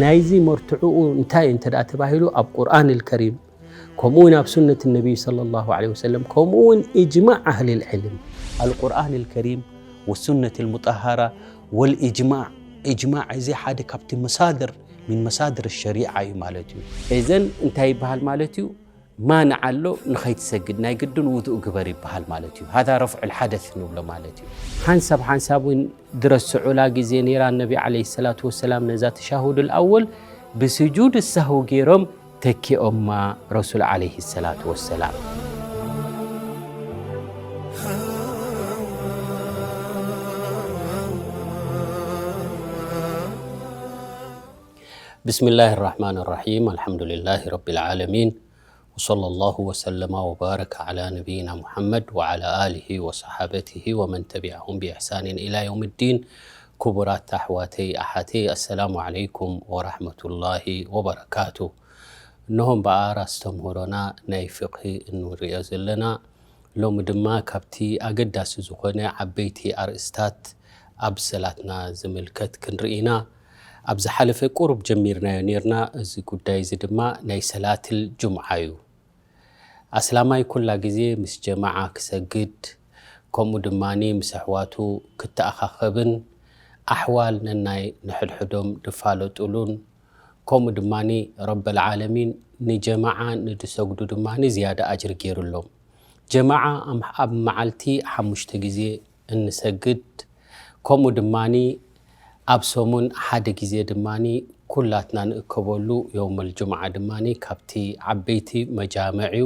ናይዚ መርትዕኡ እንታይ እንተ ደኣ ተባሂሉ፣ ኣብ ቁርኣን ኣልከሪም፣ ከምኡ እውን ኣብ ሱነት ነቢይ ሰለላሁ ዐለይሂ ወሰለም፣ ከምኡ እውን ኢጅማዕ ኣህሊል ዕልም። ኣልቁርኣን ኣልከሪም ወሱነት ኣልሙጠሃራ ወልኢጅማዕ። ኢጅማዕ እዚ ሓደ ካብቲ መሳድር፣ ሚን መሳድር ሸሪዓ እዩ ማለት እዩ። እዘን እንታይ ይበሃል ማለት እዩ? ማንዓ ኣሎ፣ ንኸይትሰግድ ናይ ግድን ውዱእ ግበር ይበሃል ማለት እዩ። ሃዛ ረፍዑል ሓደስ ንብሎ ማለት እዩ። ሓንሳብ ሓንሳብ እውን ድረስዑላ ግዜ ነይራ፣ ነቢ ዓለይሂ ሰላቱ ወሰላም ነዛ ተሻሁዱል ኣወል ብስጁድ ሳህው ገይሮም ተኪኦማ ረሱል ዓለይሂ ሰላቱ ወሰላም። بسم الله الرحمن الرحيم. الحمد لله رب العالمين. وصلى الله وسلم وبارك على نبينا محمد وعلى آله وصحابته ومن تبعهم بإحسان إلى يوم الدين. ክቡራት ኣሕዋተይ ኣሓተይ፣ ኣሰላሙ ዓለይኩም ወራሕመቱላሂ ወበረካቱ። እነሆ እምበኣር ኣስተምህሮና ናይ ፍቕሂ እንሪኦ ዘለና። ሎሚ ድማ ካብቲ ኣገዳሲ ዝኾነ ዓበይቲ ኣርእስታት ኣብ ሰላትና ዝምልከት ክንርኢ ኢና። ኣብ ዝሓለፈ ቁሩብ ጀሚርናዮ ኔርና። እዚ ጉዳይ እዚ ድማ ናይ ሰላትል ጁምዓ እዩ። ኣስላማይ ኩላ ግዜ ምስ ጀማዓ ክሰግድ፣ ከምኡ ድማኒ ምስ ኣሕዋቱ ክተኣኻኸብን፣ ኣሕዋል ነናይ ንሕድሕዶም ድፋለጡሉን፣ ከምኡ ድማኒ ረበል ዓለሚን ንጀማዓ ንድሰግዱ ድማኒ ዝያዳ ኣጅሪ ገይሩሎም። ጀማዓ ኣም-፣ ኣብ መዓልቲ ሓሙሽተ ግዜ እንሰግድ፣ ከምኡ ድማኒ ኣብ ሰሙን ሓደ ግዜ ድማኒ ኩላትና ንእከበሉ የውመል ጁምዓ ድማኒ ካብቲ ዓበይቲ መጃምዕ እዩ።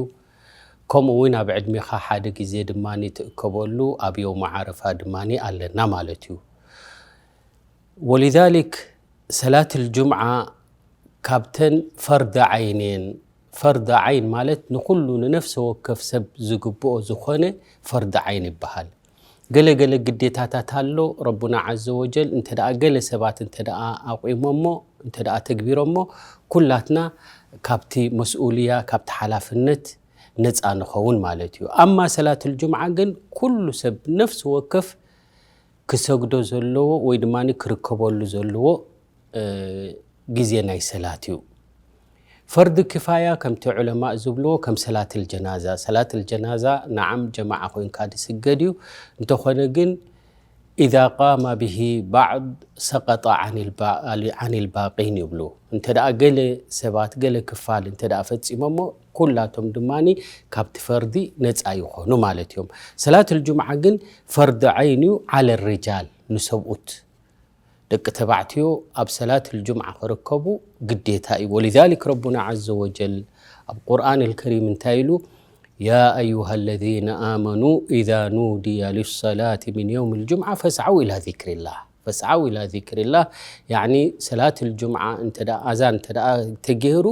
ከምኡ እውን ኣብ ዕድሜኻ ሓደ ግዜ ድማኒ ትእከበሉ ኣብ የውመ ዓረፋ ድማኒ ኣለና ማለት እዩ። ወሊዛሊክ ሰላትል ጁምዓ ካብተን ፈርድ ዓይን እየን። ፈርድ ዓይን ማለት ንኹሉ ንነፍሰ ወከፍ ሰብ ዝግብኦ ዝኾነ ፈርድ ዓይን ይበሃል። ገለ ገለ ግዴታታት ኣሎ። ረቡና ዓዘ ወጀል እንተ ደኣ ገለ ሰባት እንተ ደኣ ኣቑሞሞ፣ እንተ ደኣ ተግቢሮሞ፣ ኩላትና ካብቲ መስኡልያ፣ ካብቲ ሓላፍነት ነፃ ንኸውን ማለት እዩ። ኣማ ሰላትል ጁምዓ ግን ኩሉ ሰብ ነፍሲ ወከፍ ክሰግዶ ዘለዎ ወይ ድማ ክርከበሉ ዘለዎ፣ እ፣ ግዜ ናይ ሰላት እዩ። ፈርድ ክፋያ ከምቲ ዑለማእ ዝብልዎ ከም ሰላትል ጀናዛ። ሰላትል ጀናዛ ነዓም ጀማዓ ኮይንካ ዝስገድ እዩ። እንተኾነ ግን ኢዛ ቃመ ብሂ ባዕድ ሰቀጠ ዓኒል ባ-፣ ዓኒል ባቂን ይብሉ። እንተ ደኣ ገለ ሰባት ገለ ክፋል እንተ ደኣ ፈጺሞሞ ኩላቶም ድማኒ ካብቲ ፈርዲ ነጻ ይኾኑ ማለት እዮም። ሰላትል ጁምዓ ግን ፈርድ ዓይን እዩ ዓለ ሪጃል፣ ንሰብኡት። ደቂ ተባዕትዮ ኣብ ሰላትል ጁምዓ ክርከቡ ግዴታ እዩ። ወሊዛሊክ ረቡና ዓዘ ወጀል ኣብ ቁርኣን ኣልከሪም እንታይ ኢሉ? يا أيها الذين آمنوا إذا نودي للصلاة من يوم الجمعة فاسعوا إلى ذكر الله. فاسعوا إلى ذكر الله، ያዕኒ ሰላትል ጁምዓ እንተ ደኣ ኣዛን እንተ ደኣ ተገይሩ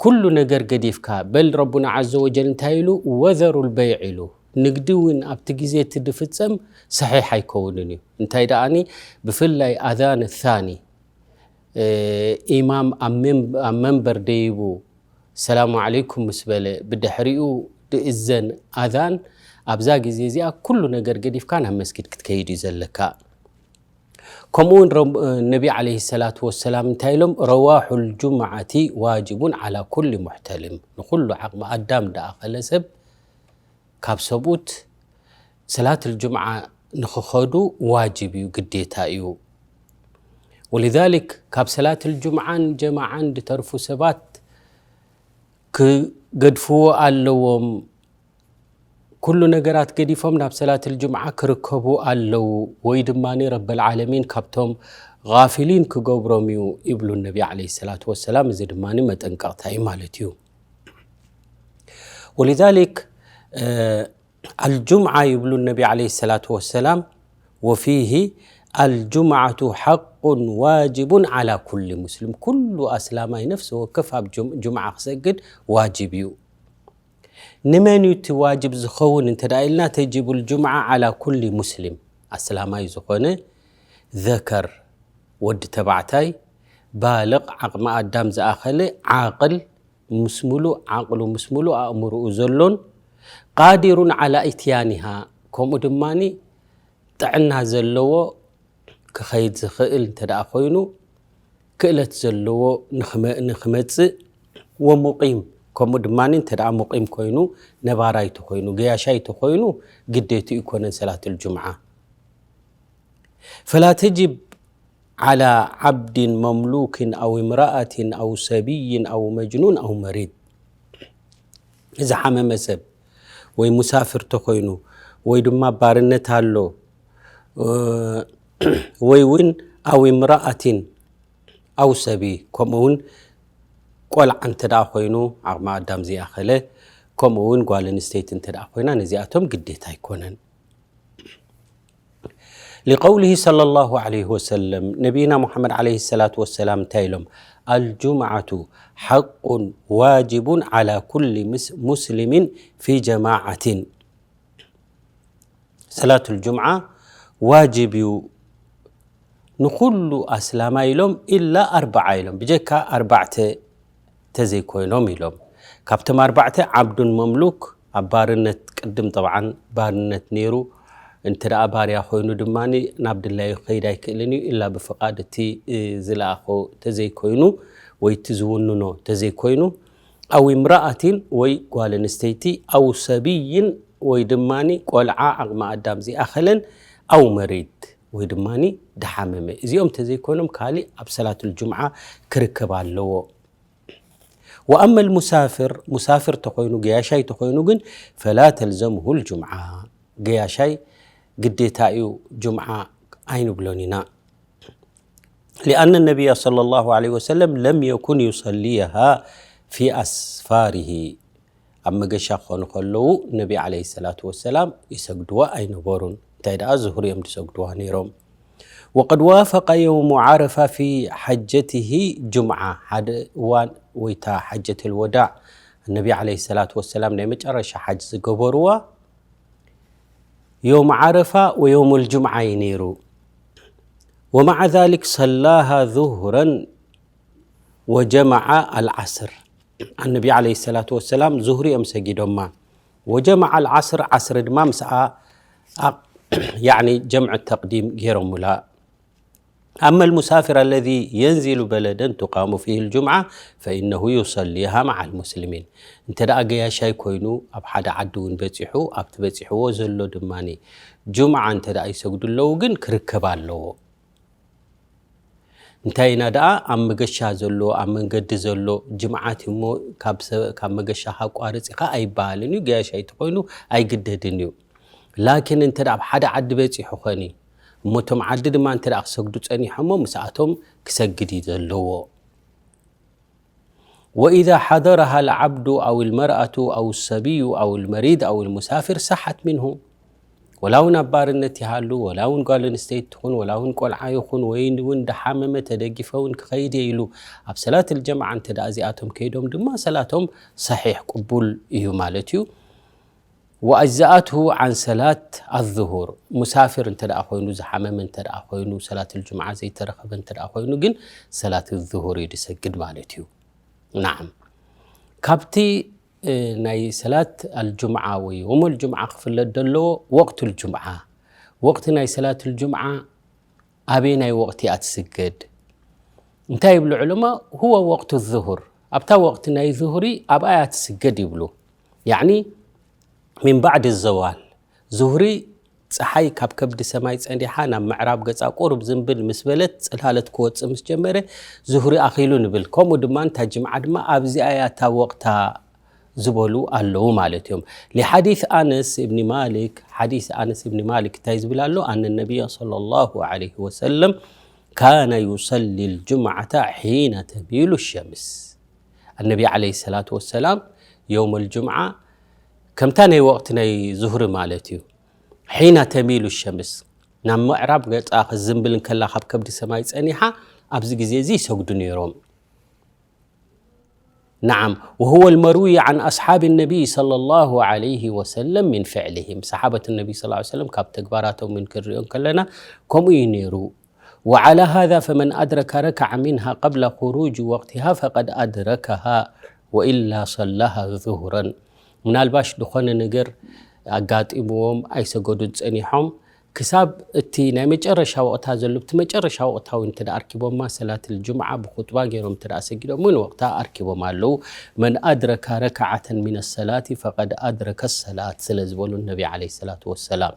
ኩሉ ነገር ገዲፍካ፣ በል ረቡና ዓዘ ወጀል እንታይ ኢሉ? ወዘሩል በይዕ ኢሉ። ንግዲ እውን ኣብቲ ግዜ እቲ ድፍጸም ሰሒሕ ኣይከውንን እዩ። እንታይ ደኣኒ ብፍላይ ኣዛን ታኒ፣ እ፣ ኢማም ኣብ ሜም-፣ ኣብ መንበር ደይቡ ሰላሙ ዓለይኩም ምስ በለ ብድሕሪኡ ድእዘን ኣዛን ኣብዛ ግዜ እዚኣ ኩሉ ነገር ገዲፍካ ናብ መስጊድ ክትከይድ እዩ ዘለካ። ከምኡ እውን ረብ-፣ ነቢ ዓለይሂ ሰላቱ ወሰላም እንታይ ኢሎም? ረዋሑል ጁምዓቲ ዋጅቡን ዓላ ኩሊ ሙሕተልም። ንኹሉ ዓቕሚ ኣዳም ደኣኸለ ሰብ ካብ ሰብኡት ሰላትል ጁምዓ ንኽኸዱ ዋጅብ እዩ፣ ግዴታ እዩ። ወሊዛሊክ ካብ ሰላትል ጁምዓን ጀማዓን ድተርፉ ሰባት ክገድፍዎ ኣለዎም። ኩሉ ነገራት ገዲፎም ናብ ሰላትል ጁምዓ ክርከቡ ኣለዉ፣ ወይ ድማ ረበል ዓለሚን ካብቶም ጋፊሊን ክገብሮም እዩ ይብሉ ነቢ ዓለይሂ ሰላቱ ወሰላም። እዚ ድማ መጠንቀቕታ እዩ ማለት እዩ። ወሊዛሊክ፣ እ፣ ኣልጁምዓ ይብሉ ነቢ ዓለይሂ ሰላቱ ወሰላም፣ ወፊሂ ኣልጁምዓቱ ሓቁን ዋጅቡን ዓላ ኩሊ ሙስሊም። ኩሉ ኣስላማይ ነፍሲ ወከፍ ኣብ ጁም-፣ ጁምዓ ክሰግድ ዋጅብ እዩ። ንመን እዩ እቲ ዋጅብ ዝኸውን እንተ ደኣ ኢልና፣ ተጅቡል ጁምዓ ዓላ ኩሊ ሙስሊም፣ ኣስላማይ ዝኾነ ዘከር፣ ወዲ ተባዕታይ፣ ባልቕ፣ ዓቕሚ ኣዳም ዝኣኸለ፣ ዓቕል፣ ምስ ሙሉእ ዓቕሉ፣ ምስ ሙሉእ ኣእምሮኡ ዘሎን፣ ቃዲሩን ዓላ ኢትያኒሃ፣ ከምኡ ድማኒ ጥዕና ዘለዎ፣ ክኸይድ ዝኽእል እንተ ደኣ ኮይኑ፣ ክእለት ዘለዎ ንኽመ-፣ ንኽመጽእ፣ ወሙቂም፣ ከምኡ ድማ እንተ ደኣ ሙቂም ኮይኑ፣ ነባራይ ተኾይኑ፣ ገያሻይ ተኾይኑ፣ ግዴትኡ ኣይኮነን ሰላቱል ጁምዓ። فلا تجب على عبد مملوك أو امرأة أو صبي أو مجنون أو مريض። ዝሓመመ ሰብ ወይ ሙሳፍር ተኾይኑ ወይ ድማ ባርነት ኣሎ፣ እ፣ ወይ እውን ኣው እምራኣቲን ኣው ሰቢ፣ ከምኡ እውን ቆልዓ እንተ ደኣ ኮይኑ፣ ዓቕሚ ኣዳም ዝኣኸለ፣ ከምኡ እውን ጓል ኣንስተይቲ እንተ ደኣ ኮይና፣ ነዚኣቶም ግዴታ ኣይኮነን። لقوله صلى الله عليه وسلم، ነቢና ሙሓመድ ዓለይሂ ሰላቱ ወሰላም እንታይ ኢሎም? الجمعة حق واجب على كل مس-، مسلم في جماعة. ሰላቱል ጁምዓ ዋጅብ እዩ ንኹሉ ኣስላማይ ኢሎም፣ ኢላ ኣርባዓ ኢሎም፣ ብጀካ ኣርባዕተ ተዘይኮይኖም ኢሎም። ካብቶም ኣርባዕተ ዓብዱን መምሉክ ኣብ ባርነት፣ ቅድም ጠብዓን ባርነት ነይሩ፣ እንተ ደኣ ባርያ ኮይኑ ድማ ናብ ድላዩ ክኸይድ ኣይክእልን እዩ፣ ኢላ ብፍቓድ እቲ፣ እ፣ ዝለኣኾ ተዘይኮይኑ ወይ እቲ ዝውንኖ ተዘይኮይኑ፣ ኣው እምራኣቲን ወይ ጓል ኣንስተይቲ፣ ኣው ሰብይን ወይ ድማ ቆልዓ ዓቕሚ ኣዳም ዝኣኸለን፣ ኣው መሪድ ወይ ድማ ድሓመመ። እዚኦም ተዘይኮይኖም ካሊእ ኣብ ሰላቱል ጁምዓ ክርከብ ኣለዎ። ወኣመል ሙሳፍር፣ ሙሳፍር ተኾይኑ፣ ገያሻይ ተኾይኑ ግን፣ ፈላ ተልዘምሁል ጁምዓ፣ ገያሻይ ግዴታ እዩ ጁምዓ ኣይንብሎን ኢና። لأن النبي صلى الله عليه وسلم لم يكن يصليها في أسفاره። ኣብ መገሻ ክኾኑ ከለዉ ነቢ ዓለይሂ ሰላቱ ወሰላም ይሰግድዋ ኣይነበሩን። እንታይ ደኣ ዙሁር እዮም ዝሰግድዋ ነይሮም። وقد وافق يوم عرفة في حجته جمعة። ሓደ እዋን ወይታ ሓጀተል ወዳዕ ነቢ ዓለይሂ ሰላቱ ወሰላም ናይ መጨረሻ ሓጅ ዝገበርዋ ዮም ዓረፋ ወዮሙል ጁምዓ እዩ ነይሩ። ومع ذلك صلاها ظهرا وجمع العصر። ኣነቢ ዓለይሂ ሰላቱ ወሰላም ዙህሪ እዮም ሰጊዶማ። ወጀመዓ ኣልዓስር፣ ዓስሪ ድማ ምስኣ ኣ-፣ ያዕኒ ጀምዕ ተቅዲም ገይሮሙላ። أما المسافر الذي ينزل بلدا تقام فيه الجمعة فإنه يصليها مع المسلمين. እንተ ደኣ ገያሻይ ኮይኑ ኣብ ሓደ ዓዲ እውን በጺሑ፣ ኣብቲ በጺሕዎ ዘሎ ድማ ጁምዓ እንተ ደኣ ይሰግዱ ኣለዉ ግን ክርከብ ኣለዎ። እንታይ ኢና ደኣ ኣብ መገሻ ዘሎ፣ ኣብ መንገዲ ዘሎ ጅምዓት እሞ ካብ ሰ-፣ ካብ መገሻ ካቋርጽ ኢኻ ኣይበሃልን እዩ። ገያሻይ ተኾይኑ ኣይግደድን እዩ። ላኪን እንተ ደኣ ኣብ ሓደ ዓዲ በጺሑ ኾኒ፣ እሞ እቶም ዓዲ ድማ እንተ ደኣ ክሰግዱ ጸኒሖሞ፣ ምስኣቶም ክሰግድ እዩ ዘለዎ። وإذا حضرها العبد أو المرأة أو الصبي أو المريض أو المسافر صحت منه. ወላ እውን ኣብ ባርነት ይሃሉ፣ ወላ እውን ጓል ኣንስተይቲ ትኹን፣ ወላ እውን ቆልዓ ይኹን፣ ወይ እውን ደሓመመ ተደጊፈ እውን ክኸይድ እየ ኢሉ ኣብ ሰላት ልጀምዓ እንተ ደኣ እዚኣቶም ከይዶም ድማ ሰላቶም ሰሒሕ ቅቡል እዩ ማለት እዩ። وأجزأته عن صلاة الظهر። ሙሳፊር እንተ ደኣ ኮይኑ፣ ዝሓመመ እንተ ደኣ ኮይኑ፣ ሰላት ልጅምዓ ዘይተረኸበ እንተ ደኣ ኮይኑ ግን ሰላት ዙሁር እዩ ዝሰግድ ማለት እዩ። ናዓም። ካብቲ፣ እ፣ ናይ ሰላት ኣልጅምዓ ወይ የውመል ጅምዓ ክፍለጥ ዘለዎ ወቅቱ ልጅምዓ። ወቅቲ ናይ ሰላት ልጅምዓ ኣበየናይ ወቅቲ እያ ትስገድ? እንታይ ይብሉ ዑለማ? ሁወ ወቅቱ ዙሁር። ኣብታ ወቅቲ ናይ ዙሁሪ ኣብኣ እያ ትስገድ ይብሉ። ያዕኒ ሚን ባዕድ ዘዋል። ዙሁሪ ጸሓይ ካብ ከብዲ ሰማይ ጸኒሓ ናብ ምዕራብ ገጻ ቁሩብ ዝንብል ምስ በለት፣ ጽላለት ክወጽእ ምስ ጀመረ፣ ዙሁሪ ኣኺሉ ንብል። ከምኡ ድማ እታ ጅምዓ ድማ ኣብዚኣ እያ እታ ወቕታ ዝበሉ ኣለዉ ማለት እዮም። لحديث أنس بن مالك، ሓዲስ ኣነስ ብኒ ማሊክ እንታይ ዝብል ኣሎ? أن النبي صلى الله عليه وسلم كان يصلي الجمعة حين تميل الشمس። ኣነቢ ዓለይሂ ሰላቱ ወሰላም የውመል ጅምዓ ከምታ ናይ ወቕቲ ናይ ዙህሪ ማለት እዩ። ሒና ተሚሉ ሸምስ፣ ናብ ምዕራብ ገጻ ክትዝንብል እንከላ ካብ ከብዲ ሰማይ ጸኒሓ፣ ኣብዚ ግዜ እዚ ይሰግዱ ነይሮም። نعم، وهو المروي عن أصحاب النبي صلى الله عليه وسلم من فعلهم. ሰሓበት ነቢ صلى الله عليه وسلم ካብ ተግባራቶም ምን ክንሪኦ ከለና ከምኡ እዩ ነይሩ። وعلى هذا فمن أدرك ركعة منها قبل خروج وقتها فقد أدركها وإلا صلاها ظهرا. ምናልባሽ ዝኾነ ነገር ኣጋጢምዎም ኣይሰገዱን ጸኒሖም፣ ክሳብ እቲ ናይ መጨረሻ ወቕታ ዘሎ፣ እቲ መጨረሻ ወቕታ እውን እንተ ደኣ ኣርኪቦማ፣ ሰላት ልጁምዓ ብኹጥባ ገይሮም እንተ ደኣ ሰጊዶም እውን ወቕታ ኣርኪቦም ኣለዉ። መን ኣድረካ ረክዓተን ሚነ ሰላቲ ፈቀድ ኣድረከ ሰላት ስለ ዝበሉ ነቢ ዓለይሂ ሰላቱ ወሰላም።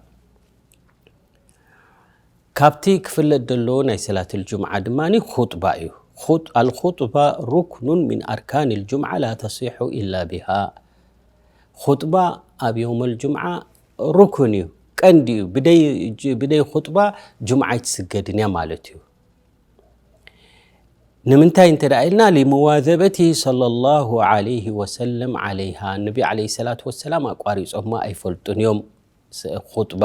ካብቲ ክፍለጥ ዘለዎ ናይ ሰላት ልጁምዓ ድማ ኹጥባ እዩ። ኹጥ-፣ ኣልኹጥባ ሩክኑን ሚን ኣርካን ልጁምዓ ላ ተሲሑ ኢላ ቢሃ። ኹጥባ ኣብ የውመል ጁምዓ ሩክን እዩ፣ ቀንዲ እዩ። ብደይ፣ ብደይ ኹጥባ ጁምዓ ኣይትስገድን እያ ማለት እዩ። ንምንታይ እንተ ደኣ ኢልና፣ ሊሙዋዘበቲ ሰለላሁ ዓለይሂ ወሰለም ዓለይሃ፣ ነቢ ዓለይሂ ሰላቱ ወሰላም ኣቋሪጾማ ኣይፈልጡን እዮም። ስ-፣ ኹጥባ፣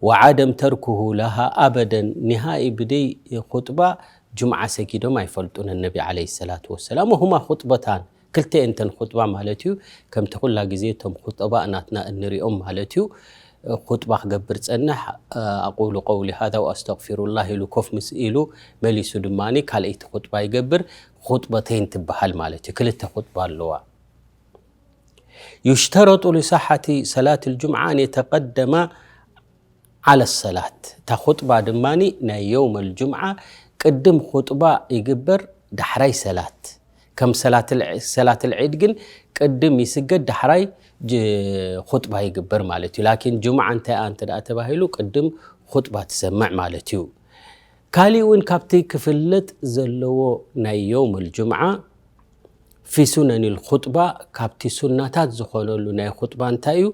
ወዓደም ተርኩሁ ለሃ ኣበደን፣ ኒሃኢ ብደይ ኹጥባ ጁምዓ ሰጊዶም ኣይፈልጡን ነቢ ዓለይሂ ሰላቱ ወሰላም። ወሁማ ኹጥበታን፣ ክልተ እየን እተን ኹጥባ ማለት እዩ። ከምቲ ኩላ ግዜ እቶም ኹጠባ ናትና እንሪኦም ማለት እዩ። ኹጥባ ክገብር ጸንሕ፣ ኣቁሉ ቀውሊ ሃዛ ወኣስተግፊሩላህ ኢሉ ኮፍ ምስ ኢሉ፣ መሊሱ ድማ ካልኣይቲ ኹጥባ ይገብር። ኹጥበተይን ትበሃል ማለት እዩ። ክልተ ኹጥባ ኣለዋ። ዩሽተረጡ ሊሰሓቲ ሰላት ልጁምዓ ኣን የተቀደማ ዓለ ሰላት። እታ ኹጥባ ድማ ናይ የውመል ጁምዓ ቅድም ኹጥባ ይግበር፣ ዳሕራይ ሰላት። ከም ሰላት ል-፣ ሰላት ልዒድ ግን ቅድም ይስገድ፣ ዳሕራይ ጅ-፣ ኹጥባ ይግበር ማለት እዩ። ላኪን ጁምዓ እንታይ እያ እንተ ደኣ ተባሂሉ፣ ቅድም ኹጥባ ትሰምዕ ማለት እዩ። ካሊእ እውን ካብቲ ክፍለጥ ዘለዎ ናይ የውመል ጁምዓ ፊ ሱነኒል ኹጥባ፣ ካብቲ ሱናታት ዝኾነሉ ናይ ኹጥባ እንታይ እዩ?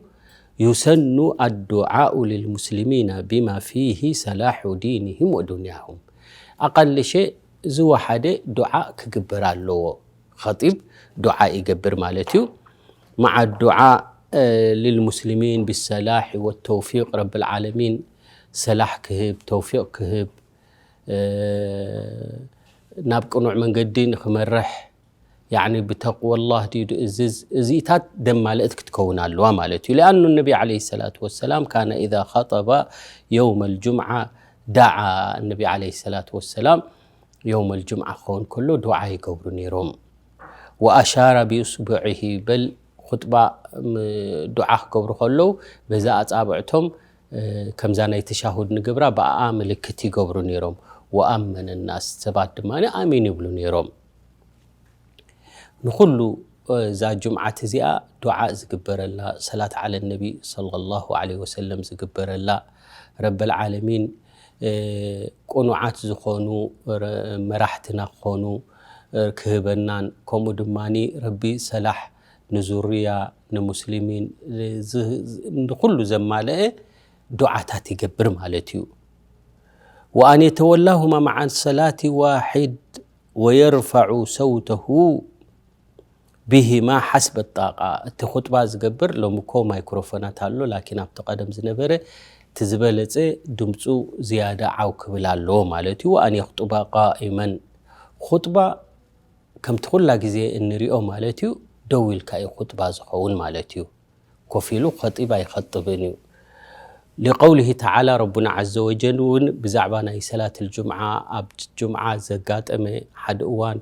ዩሰኑ ኣዱዓኡ ልልሙስሊሚና ቢማ ፊሂ ሰላሑ ዲንሂም ወዱንያሁም። ኣቐልሸ ዝወሓደ ዱዓ ክግበር ኣለዎ። ኸጢብ ዱዓ ይገብር ማለት እዩ። መዓ ዱዓ፣ እ፣ ልልሙስሊሚን ብሰላሕ ወተውፊቅ ረብል ዓለሚን ሰላሕ ክህብ፣ ተውፊቅ ክህብ፣ እ፣ ናብ ቅኑዕ መንገዲ ንኽመርሕ፣ ያዕኒ ብተቅወላህ ድዩ ድእዝዝ፣ እዚኢታት ደማልእት ክትከውን ኣለዋ ማለት እዩ። ሊኣኑ ነቢ ዓለይሂ ሰላቱ ወሰላም ካነ ኢዛ ኸጠበ የውመል ጁምዓ ደዓ፣ ነቢ ዓለይሂ ሰላቱ ወሰላም የውመል ጁምዓ ክኸውን ከሎ ዱዓ ይገብሩ ነይሮም። ወኣሻረ ብእስቡዒሂ፣ በል ኹጥባ ም-፣ ዱዓ ክገብሩ ከለዉ በዛ ኣጻብዕቶም፣ እ፣ ከምዛ ናይ ተሻሁድ ንገብራ ብኣኣ ምልክት ይገብሩ ነይሮም። ወኣመነ ናስ፣ ሰባት ድማ ኣሚን ይብሉ ነይሮም። ንኹሉ፣ እ፣ እዛ ጁምዓት እዚኣ ዱዓ ዝግበረላ፣ ሰላት ዓለ ነቢ ሰለላሁ ዓለይሂ ወሰለም ዝግበረላ፣ ረበል ዓለሚን፣ እ፣ ቅኑዓት ዝኾኑ ረ-፣ መራሕትና ክኾኑ፣ እ፣ ክህበናን፣ ከምኡ ድማ ረቢ ሰላሕ ንዙርያ፣ ንሙስሊሚን፣ ዝ-፣ ዝ-፣ ንኹሉ ዘማልአ ዱዓታት ይገብር ማለት እዩ። ወኣን የተወላሁማ መዓ ሰላቲ ዋሒድ ወየርፈዑ ሰውተሁ ቢሂማ ሓስበ ጣቃ። እቲ ኹጥባ ዝገብር፣ ሎሚ እኮ ማይክሮፎናት ኣሎ፣ ላኪን ኣብቲ ቀደም ዝነበረ እቲ ዝበለጸ ድምፁ ዝያዳ ዓው ክብል ኣለዎ ማለት እዩ። ወኣን የኽጡባ ቃኢመን፣ ኹጥባ ከምቲ ኩላ ግዜ እንሪኦ ማለት እዩ፣ ደው ኢልካ እዩ ኹጥባ ዝኸውን ማለት እዩ። ኮፍ ኢሉ ኸጢብ ኣይኸጥብን እዩ። ሊቀውሊሂ ተዓላ፣ ረቡና ዓዘ ወጀል እውን ብዛዕባ ናይ ሰላት ልጁምዓ፣ ኣብ ጁምዓ ዘጋጠመ ሓደ እዋን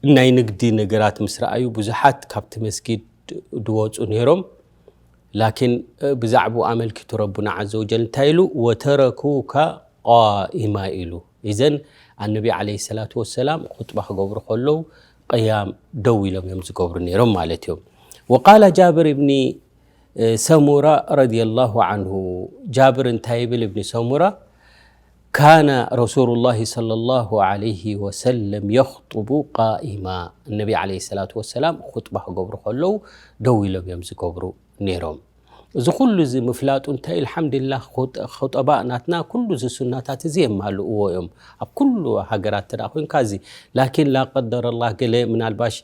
ናይ ንግዲ ነገራት ምስ ረኣዩ፣ ብዙሓት ካብቲ መስጊድ ድወፁ ነይሮም። ላኪን፣ እ፣ ብዛዕባኡ ኣመልኪቱ ረቡና ዓዘ ወጀል እንታይ ኢሉ? "ወተረኩካ ቃኢማ" ኢሉ። ኢዘን ኣነቢ ዓለይሂ ሰላቱ ወሰላም ኹጥባ ክገብሩ ከለዉ ቅያም፣ ደው ኢሎም እዮም ዝገብሩ ነይሮም ማለት እዮም። ወቃለ ጃብር እብኒ፣ እ፣ ሰሙራ ረዲየላሁ ዓንሁ፣ ጃብር እንታይ ይብል? እብኒ ሰሙራ፣ ካነ ረሱሉላሂ ሰለላሁ ዓለይሂ ወሰለም የኽጡቡ ቃኢማ፣ እነቢ ዓለይሂ ሰላቱ ወሰላም ኹጥባ ክገብሩ ከለዉ ደው ኢሎም እዮም ዝገብሩ ነይሮም። እዚ ኩሉ እዚ ምፍላጡ እንታይ፣ ኣልሓምዱሊላህ፣ ኹጥ-፣ ኹጠባእ ናትና ኩሉ እዚ ሱናታት እዚ የማልእዎ እዮም። ኣብ ኩሉ ሃገራት እንተ ደኣ ኮይንካ እዚ፣ ላኪን ላ ቀደረላህ፣ ገለ ምናልባሽ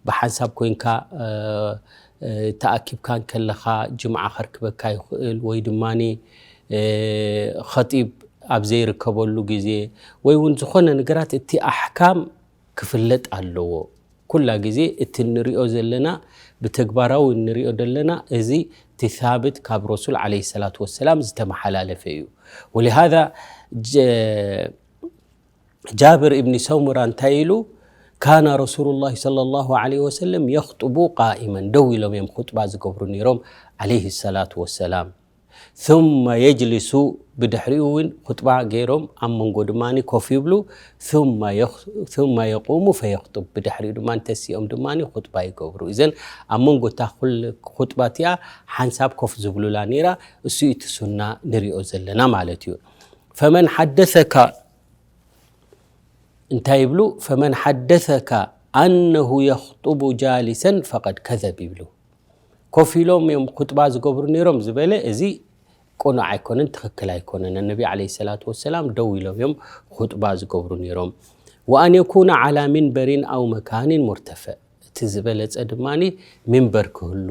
ብሓንሳብ ኮይንካ፣ እ፣ እ፣ ተኣኪብካ እንከለኻ ጅምዓ ከርክበካ ይኽእል፣ ወይ ድማኒ፣ እ፣ ኸጢብ ኣብ ዘይርከበሉ ግዜ፣ ወይ እውን ዝኾነ ነገራት እቲ ኣሕካም ክፍለጥ ኣለዎ። ኩላ ግዜ እቲ እንሪኦ ዘለና፣ ብተግባራዊ እንሪኦ ዘለና፣ እዚ እቲ ሳብት ካብ ረሱል ዓለይሂ ሰላቱ ወሰላም ዝተመሓላለፈ እዩ። ወሊሃዛ ጀ-፣ ጃብር እብኒ ሰሙራ እንታይ ኢሉ? ካነ ረሱሉላሂ ሰለላሁ ዓለይሂ ወሰለም የኽጡቡ ቃኢመን፣ ደው ኢሎም እዮም ኹጥባ ዝገብሩ ነይሮም፣ ዓለይሂ ሰላቱ ወሰላም። ثم يجلس ብድሕሪኡ እውን ኹጥባ ገይሮም ኣብ መንጎ ድማ ኮፍ ይብሉ ثم يخ- ثم يقوم فيخطب ብድሕሪኡ ድማ ተሲኦም ድማ ኹጥባ ይገብሩ እዘን ኣብ መንጎ እታ ኩል ኹጥባ እቲኣ ሓንሳብ ኮፍ ዝብሉላ ነይራ እሱ እቲ ሱና ንሪኦ ዘለና ማለት እዩ فمن حدثك እንታይ ይብሉ فمن حدثك أنه يخطب جالسا فقد كذب ይብሉ ኮፍ ኢሎም እዮም ኹጥባ ዝገብሩ ነይሮም ዝበለ እዚ ቅኑዕ ኣይኮነን ትኽክል ኣይኮነን ነቢ عليه الصلاة والسلام ደው ኢሎም እዮም ኹጥባ ዝገብሩ ነይሮም وأن يكون على منبر أو مكان مرتفع እቲ ዝበለፀ ድማ ሚንበር ክህሉ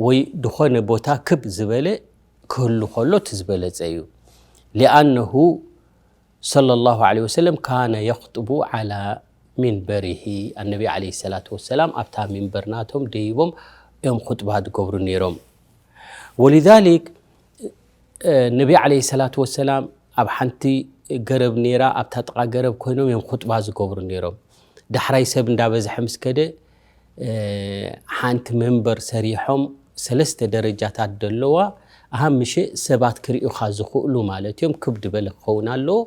ወይ ዝኾነ ቦታ ክብ ዝበለ ክህሉ ከሎ እቲ ዝበለፀ እዩ لأنه صلى الله عليه وسلم كان يخطب على منبره النبي عليه الصلاة والسلام ኣብታ ሚንበር ናቶም ደይቦም እዮም ኹጥባ ዝገብሩ ነይሮም ولذلك ነቢ عليه الصلاة والسلام ኣብ ሓንቲ ገረብ ነይራ ኣብታ ጥቓ ገረብ ኮይኖም እዮም ኹጥባ ዝገብሩ ነይሮም ዳሕራይ ሰብ እንዳበዝሐ ምስ ከደ ሓንቲ መንበር ሰሪሖም ሰለስተ ደረጃታት ዘለዋ ኣሃምሽ ሰባት ክርእዩኻ ዝኽእሉ ማለት እዮም ክብ ዝበለ ክኸውን ኣለዎ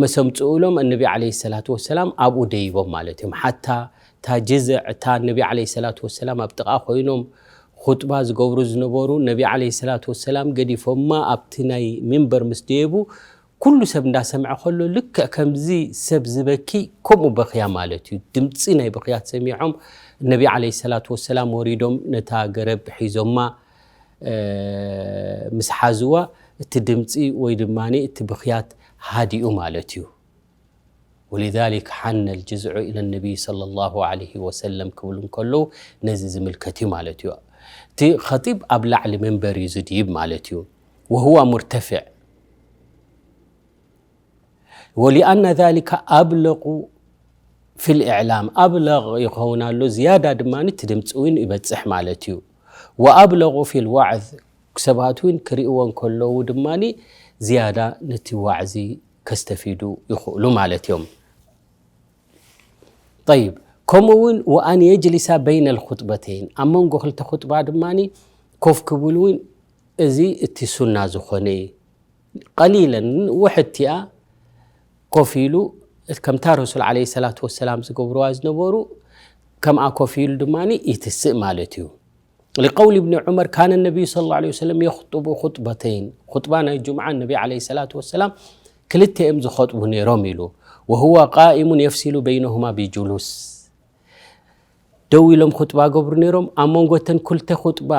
መሰምፅኡ ኢሎም ነቢ عليه الصلاة والسلام ኣብኡ ደይቦም ማለት እዮም ሓታ እታ ጅዝዕ እታ ነቢ عليه الصلاة والسلام ኣብ ጥቓ ኮይኖም ኹጥባ ዝገብሩ ዝነበሩ ነቢ عليه الصلاة والسلام ገዲፎማ ኣብቲ ናይ ሚንበር ምስ ደየቡ ኩሉ ሰብ እንዳሰምዐ ከሎ ልክዕ ከምዚ ሰብ ዝበኪ ከምኡ በኽያ ማለት እዩ ድምፂ ናይ ብኽያት ሰሚዖም ነቢ عليه الصلاة والسلام ወሪዶም ነታ ገረብ ሒዞማ ምስ ሓዝዋ እቲ ድምፂ ወይ ድማ እቲ ብኽያት ሃዲኡ ማለት እዩ ولذلك حن الجزع إلى النبي صلى الله عليه وسلم ክብሉ እንከለዉ ነዚ ዝምልከት እዩ ማለት እዩ እቲ ኸጢብ ኣብ ላዕሊ መንበር እዩ ዝድይብ ማለት እዩ وهو مرتفع ولأن ذلك أبلغ في الإعلام أبلغ ይኸውን ኣሎ ዝያዳ ድማ እቲ ድምፂ እውን ይበፅሕ ማለት እዩ وأبلغ في الوعظ ሰባት እውን ክርእይዎ እንከለዉ ድማ ዝያዳ ነቲ ዋዕዚ ከስተፊዱ ይኽእሉ ማለት እዮም طيب ከምኡ እውን وأن يجلس بين الخطبتين ኣብ መንጎ ክልተ ኹጥባ ድማ ኮፍ ክብል እውን እዚ እቲ ሱና ዝኾነ እዩ ቀሊለን ውሕድቲኣ ኮፍ ኢሉ ከምታ ረሱል عليه الصلاة والسلام ዝገብርዋ ዝነበሩ ከምኣ ኮፍ ኢሉ ድማ ይትስእ ማለት እዩ لقول ابن عمر كان النبي صلى الله عليه وسلم يخطب خطبتين خطبة ናይ ጁምዓ ነቢ عليه الصلاة والسلام ክልተ እዮም ዝኸጥቡ ነይሮም ኢሉ وهو قائم يفصل بينهما بجلوس ደው ኢሎም ኹጥባ ገብሩ ነይሮም ኣብ መንጎ እተን ኩልተ ኹጥባ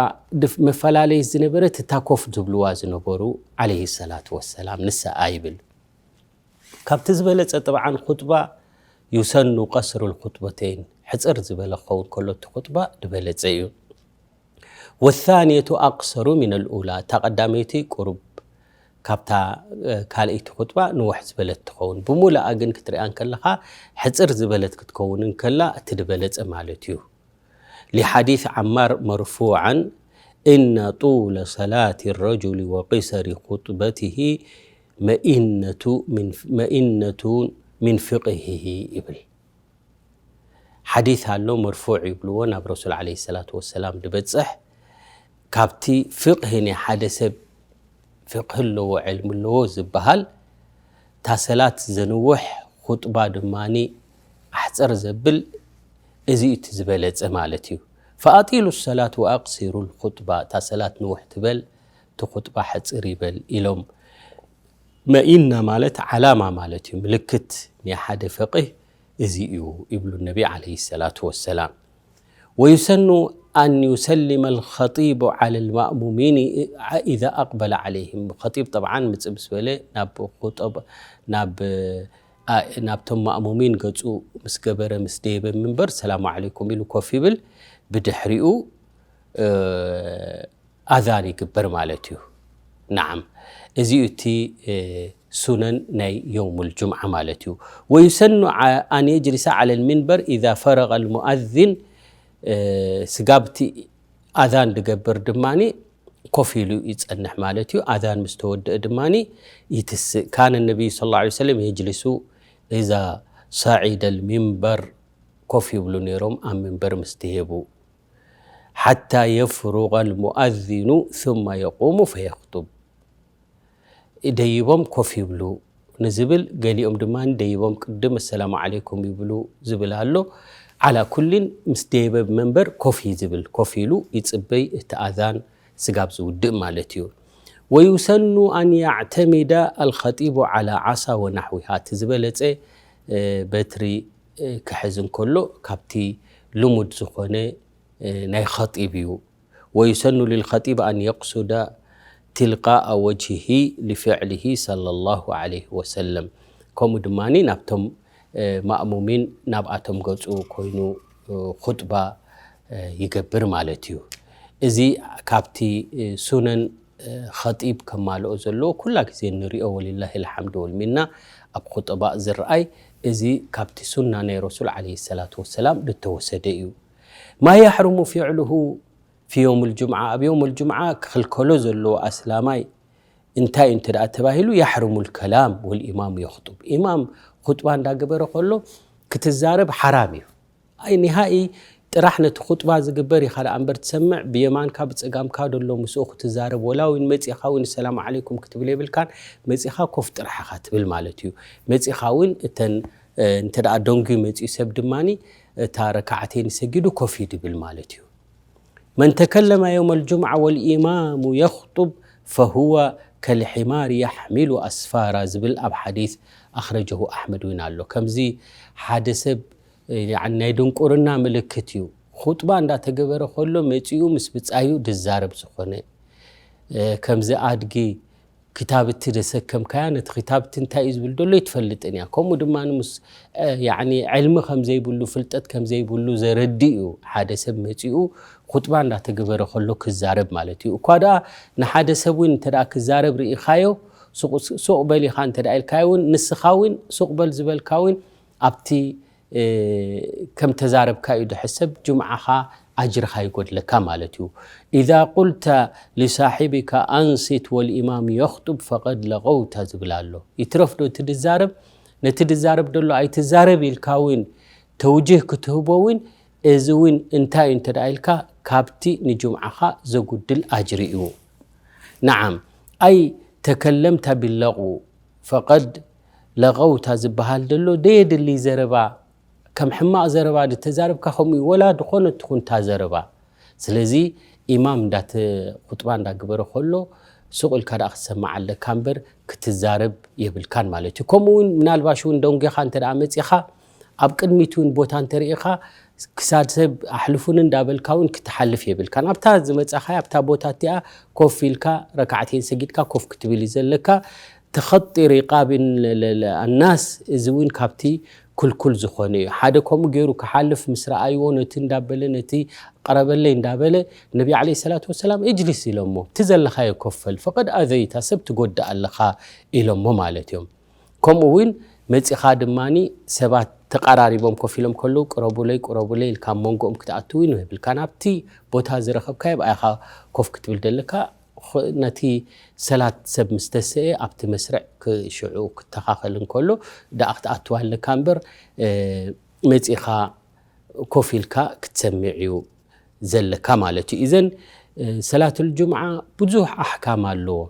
መፈላለይ ዝነበረት እታ ኮፍ ዝብልዋ ዝነበሩ عليه الصلاة والسلام ንሰኣ ይብል ካብቲ ዝበለፀ ጥብዓን ኹጥባ يسن قصر الخطبتين ሕፅር ዝበለ ክኸውን ከሎ እቲ ኹጥባ ዝበለፀ እዩ والثانية أقصر من الأولى እታ ቀዳመይቲ ቁሩብ ካብታ ካልኣይቲ ኹጥባ ንውሕ ዝበለት ትኸውን ብምሉኣ ግን ክትሪኣ እንከለኻ ሕፅር ዝበለት ክትከውን እንከላ እቲ ዝበለፀ ማለት እዩ لحديث عمار مرفوعا إن طول صلاة الرجل وقصر خطبته مئنة من مئنة من فقهه ይብል ሓዲት ኣሎ መርፉዕ ይብልዎ ናብ ረሱል عليه الصلاة والسلام ዝበፅሕ ካብቲ ፍቕሂ ናይ ሓደ ሰብ ፍቕሂ ኣለዎ ዕልሚ ኣለዎ ዝበሃል እታ ሰላት ዘንውሕ ኹጥባ ድማ ኣሕፅር ዘብል እዚ እቲ ዝበለፀ ማለት እዩ فأطيلوا الصلاة وأقصروا الخطبة እታ ሰላት ንውሕ ትበል እቲ ኹጥባ ሕፅር ይበል ኢሎም መኢና ማለት ዓላማ ማለት እዩ ምልክት ናይ ሓደ ፈቂህ እዚ እዩ ይብሉ ነቢ عليه الصلاة والسلام ويسن أن يسلم الخطيب على المأمومين إذا أقبل عليهم خطيب طبعا ምፅእ ምስ በለ ናብ خطب ናብ ናብቶም ማእሙሚን ገፁ ምስ ገበረ ምስ ደየበ ምንበር ሰላሙ عليكم ኢሉ ኮፍ ይብል ብድሕሪኡ ኣዛን ይግበር ማለት እዩ نعم እዚ እቲ ሱነን ናይ يوم الجمعة ማለት እዩ ويسن أن يجلس على المنبر إذا فرغ المؤذن ስጋብቲ ኣዛን ድገብር ድማ ኮፍ ኢሉ ይፀንሕ ማለት እዩ ኣዛን ምስ ተወደአ ድማ ይትስእ كان النبي صلى الله عليه وسلم يجلس إذا صعد المنبر ኮፍ ይብሉ ነይሮም ኣብ ምንበር ምስ ተሄቡ ሓታ የፍሩቐ ልሙኣዚኑ ثመ የቁሙ ፈየኽጡብ። ደይቦም ኮፍ ይብሉ ንዝብል፣ ገሊኦም ድማ ደይቦም ቅድም ኣሰላሙ ዓለይኩም ይብሉ ዝብል ኣሎ። ዓላ ኩሊን ምስ ደየበ መንበር ኮፍ እዩ ዝብል፣ ኮፍ ኢሉ ይጽበይ እቲ ኣዛን ስጋብ ዝውድእ ማለት እዩ። ወዩሰኑ ኣን ያዕተሚደ ኣልኸጢቡ ዓላ ዓሳ ወናሕዊሃ፣ እቲ ዝበለጸ በትሪ ክሕዝ እንከሎ ካብቲ ልሙድ ዝኾነ ናይ ኸጢብ እዩ። ወዩሰኑ ልልኸጢብ ኣን የቅሱደ ትልቃኣ ወጅሂ ሊፍዕሊሂ ሰለላሁ ዓለይሂ ወሰለም። ከምኡ ድማ ናብቶም ማእሙሚን ናብኣቶም ገፁ ኮይኑ ኹጥባ ይገብር ማለት እዩ። እዚ ካብቲ ሱነን ኸጢብ ከማልኦ ዘለዎ ኩላ ግዜ ንሪኦ ወሊላሂ ልሓምድ ወልሚና ኣብ ኹጠባእ ዝረኣይ። እዚ ካብቲ ሱና ናይ ረሱል ዓለይሂ ሰላቱ ወሰላም ዝተወሰደ እዩ። ማ የሕሩሙ ፊዕሉሁ ፊ የውም ልጁምዓ፣ ኣብ የውም ልጁምዓ ክኽልከሎ ዘለዎ ኣስላማይ እንታይ እዩ እንተ ደኣ ተባሂሉ፣ የሕሩሙ ልከላም ወልኢማሙ የኽጡብ። ኢማም ኹጥባ እንዳገበረ ከሎ ክትዛረብ ሓራም እዩ። ኣይ ኒሃኢ ጥራሕ ነቲ ኹጥባ ዝግበር ኢኻ ደኣ እምበር ትሰምዕ፣ ብየማንካ ብጸጋምካ ደሎ ምስኡ ክትዛረብ፣ ወላ እውን መጺኻ እውን ሰላም ዓለይኩም ክትብል የብልካን፣ መጺኻ ኮፍ ጥራሕ ኢኻ ትብል ማለት እዩ። መጺኻ እውን እተን እንተ ደኣ ደንጉዩ መጺኡ ሰብ ድማኒ እታ ረካዓተይን ሰጊዱ ኮፍ እዩ ድብል ማለት እዩ። መን ተከለመ የውመ ልጁምዓ ወልኢማሙ የኽጡብ ፈሁወ ከልሒማር የሕሚሉ ኣስፋራ ዝብል ኣብ ሓዲስ ኣኽረጀሁ ኣሕመድ እውን ኣሎ። ከምዚ ሓደ ሰብ ያዕኒ ናይ ድንቁርና ምልክት እዩ። ኹጥባ እንዳተገበረ ከሎ መጺኡ ምስ ብጻዩ ድዛረብ ዝኾነ፣ ከምዚ ኣድጊ ክታብቲ ደሰከምካያ፣ ነቲ ክታብቲ እንታይ እዩ ዝብል ደሎ ይትፈልጥን እያ። ከምኡ ድማ ምስ ያዕኒ ዕልሚ ከም ዘይብሉ፣ ፍልጠት ከም ዘይብሉ ዘረዲ እዩ። ሓደ ሰብ መጺኡ ኹጥባ እንዳተገበረ ከሎ ክዛረብ ማለት እዩ። እኳ ደኣ ንሓደ ሰብ እውን እንተ ደኣ ክዛረብ ርኢኻዮ፣ ሱቕ በል ኢኻ እንተ ደኣ ኢልካዮ እውን፣ ንስኻ እውን ሱቕ በል ዝበልካ እውን ኣብቲ ከም ተዛረብካ እዩ ድሕሰብ፣ ጅምዓኻ ኣጅርኻ ይጎድለካ ማለት እዩ። ኢዛ ቁልተ ሊሳሒቢካ ኣንሲት ወልኢማም የኽጡብ ፈቐድ ለቐውታ ዝብል ኣሎ። ይትረፍ ዶ እቲ ድዛረብ? ነቲ ድዛረብ ደሎ ኣይትዛረብ ኢልካ እውን ተውጅህ ክትህቦ እውን፣ እዚ እውን እንታይ እዩ እንተ ደኣ ኢልካ፣ ካብቲ ንጅምዓኻ ዘጉድል ኣጅሪ እዩ። ነዓም፣ ኣይ ተከለምታ ቢለቑ ፈቐድ ለቐውታ ዝበሃል ደሎ ደየድሊ ዘረባ፣ ከም ሕማቕ ዘረባ ድተዛረብካ ከምኡ እዩ፣ ወላ ድኾነ ትኹንታ ዘረባ። ስለዚ ኢማም እንዳተ-፣ ኹጥባ እንዳግበረ ከሎ ሱቕ ኢልካ ደኣ ክትሰማዕ ኣለካ እምበር ክትዛረብ የብልካን ማለት እዩ። ከምኡ እውን ምናልባሽ እውን ደንጒኻ እንተ ደኣ መጺኻ ኣብ ቅድሚት እውን ቦታ እንተርኢኻ ክሳድ ሰብ ኣሕልፉኒ እንዳበልካ እውን ክትሓልፍ የብልካን። ኣብታ ዝመጻኻያ ኣብታ ቦታ እቲኣ ኮፍ ኢልካ ረካዕተይን ሰጊድካ ኮፍ ክትብል እዩ ዘለካ። ተኸጢ ሪቃቢን ለ-፣ ለ-፣ ለ-፣ ኣናስ፣ እዚ እውን ካብቲ ክልኩል ዝኾነ እዩ። ሓደ ከምኡ ገይሩ ክሓልፍ ምስ ረኣይዎ ነቲ እንዳበለ ነቲ ቀረበለይ እንዳበለ ነቢ ዓለይሂ ሰላቱ ወሰላም እጅሊስ ኢሎሞ፣ እቲ ዘለኻዮ ኮፍ በል፣ ፈቐድ ኣዘይታ፣ ሰብ ትጎድእ ኣለኻ ኢሎሞ ማለት እዮም። ከምኡ እውን መጺኻ ድማኒ ሰባት ተቐራሪቦም ኮፍ ኢሎም ከለዉ ቅረቡለይ ቅረቡለይ ኢልካ ኣብ መንጎኦም ክትኣቱ እውን የብልካን። ኣብቲ ቦታ ዝረኸብካዮ ኣብኣ ኢኻ ኮፍ ክትብል ደለካ። ኽ-፣ ነቲ ሰላት ሰብ ምስ ተሰኤ ኣብቲ መስርዕ ክ-፣ ሽዑ ክተኻኸል እንከሎ ደኣ ክትኣትዋ ኣለካ እምበር፣ እ፣ መጺኻ ኮፍ ኢልካ ክትሰምዕ እዩ ዘለካ ማለት እዩ። ኢዘን፣ እ፣ ሰላቱል ጁምዓ ብዙሕ ኣሕካም ኣለዎ።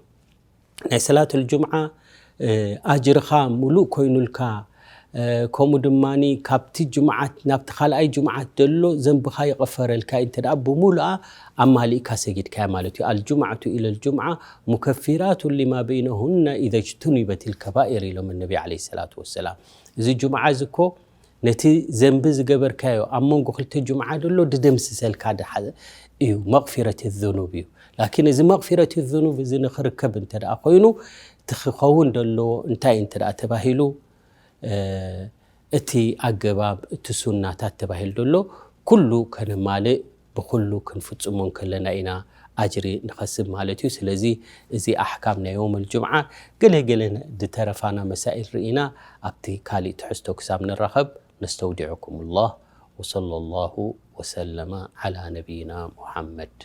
ናይ ሰላቱል ጁምዓ፣ እ፣ ኣጅርኻ ሙሉእ ኮይኑልካ፣ እ፣ ከምኡ ድማኒ ካብቲ ጁምዓት ናብቲ ካልኣይ ጁምዓት ዘሎ ዘንብኻ ይቕፈረልካ እዩ። እንተ ደኣ ብሙሉኣ ኣማሊእካ ሰጊድካያ ማለት እዩ። ኣልጁምዓቱ ኢለል ጁምዓ ሙከፊራቱ ሊማ በይነሁና ኢዘ ጅቱኒበት ልከባኢር ኢሎም ነቢ ዓለይሂ ሰላቱ ወሰላም። እዚ ጁምዓ እዚ እኮ ነቲ ዘንቢ ዝገበርካዮ ኣብ መንጎ ክልተ ጁምዓ ደሎ ድደምስሰልካ ድሓ-፣ እዩ፣ መቕፊረት ዙኑብ እዩ። ላኪን እዚ መቕፊረት ዙኑብ እዚ ንኽርከብ እንተ ደኣ ኮይኑ፣ እቲ ክኸውን ደሎ እንታይ እንተ ደኣ ተባሂሉ፣ እ፣ እቲ ኣገባብ፣ እቲ ሱናታት ተባሂሉ ደሎ ኩሉ ከነማልእ፣ ብኹሉ ክንፍጽሞ እንከለና ኢና ኣጅሪ ንኸስብ ማለት እዩ። ስለዚ እዚ ኣሕካም ናይ የውመል ጁምዓ ገለ ገለ ድተረፋና መሳኢል ርኢና ኣብቲ ካሊእ ትሕዝቶ ክሳብ ንራኸብ ነስተውዲዐኩም ላህ ወሰለ ላሁ ወሰለመ ዓላ ነቢይና ሙሓመድ።